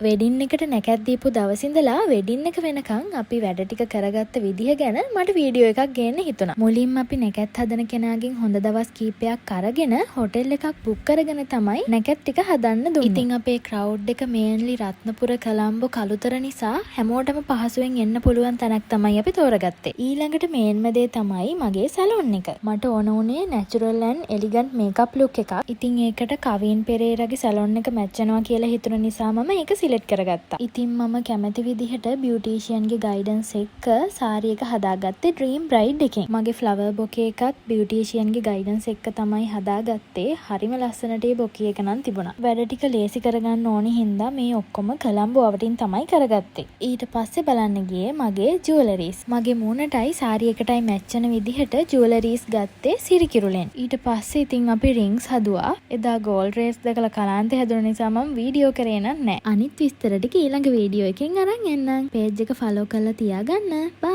Wedding එකට නැකත් දීපු දවස් ඉඳලා වෙඩින් එක වෙනකන් අපි වැඩ ටික කරගත්ත විදිහ ගැන මට වීඩියෝ එකක් ගේන්න හිතුණා. මුලින්ම අපි නැකත් හදන කෙනාගෙන් හොඳ දවස් කීපයක් අරගෙන හොටෙල් එකක් බුක් කරගෙන තමයි නැකත් ටික හදන්න දුන්නේ. ඉතින් අපේ ක්‍රවුඩ් එක මේන්ලි රත්නපුර, කොළඹ, කළුතර නිසා හැමෝටම පහසුවෙන් එන්න පුළුවන් තැනක් තමයි අපි තෝරගත්තේ. ඊළඟට මේන්ම දේ තමයි මගේ සැලොන් එක. මට ඕන වුණේ නැචරල් ඇන්ඩ් එලිගන්ට් මේකප් ලුක් එකක්. ඉතින් ඒකට කවීන් පෙරේරාගේ සැලොන් එක මැච් වෙනවා කියලා හිතුණ නිසා මම ඒක සිලෙක්ට් කරගත්තා. ඉතින් මම කැමති විදිහට බියුටීෂියන්ගේ ගයිඩන්ස් එක්ක සාරි එක හදාගත්තේ ඩ්‍රීම් බ්‍රයිඩ් එකෙන්. මගේ ෆ්ලවර් බොකේ එකත් බියුටීෂියන්ගේ ගයිඩන්ස් එක්ක තමයි හදාගත්තේ. හරිම ලස්සනට ඒ බොකේ එක නම් තිබුණා. වැඩ ටික ලේසි කරගන්න ඕනි හින්දා මේ ඔක්කොම කොළඹ අවටින් තමයි කරගත්තේ. ඊට පස්සේ බලන්න ගියේ මගේ ජුවලරීස්. මගේ මූණටයි සාරි එකටයි මැච් වෙන විදිහට ජුවලරීස් ගත්තේ සිරිකිරුලෙන්. ඊට පස්සේ ඉතින් අපි රින්ග්ස් හදුවා. එදා ගෝල්ඩ් රේට්ස් දැකලා කලාන්තේ හැදුන නිසා මම වීඩියෝ කරේ නම් නෑ. අනිත් විස්තර ටික ඊළඟ වීඩියෝ එකෙන් අරන් එන්නම්. පේජ් එක ෆලෝ කරලා තියාගන්න. බයි.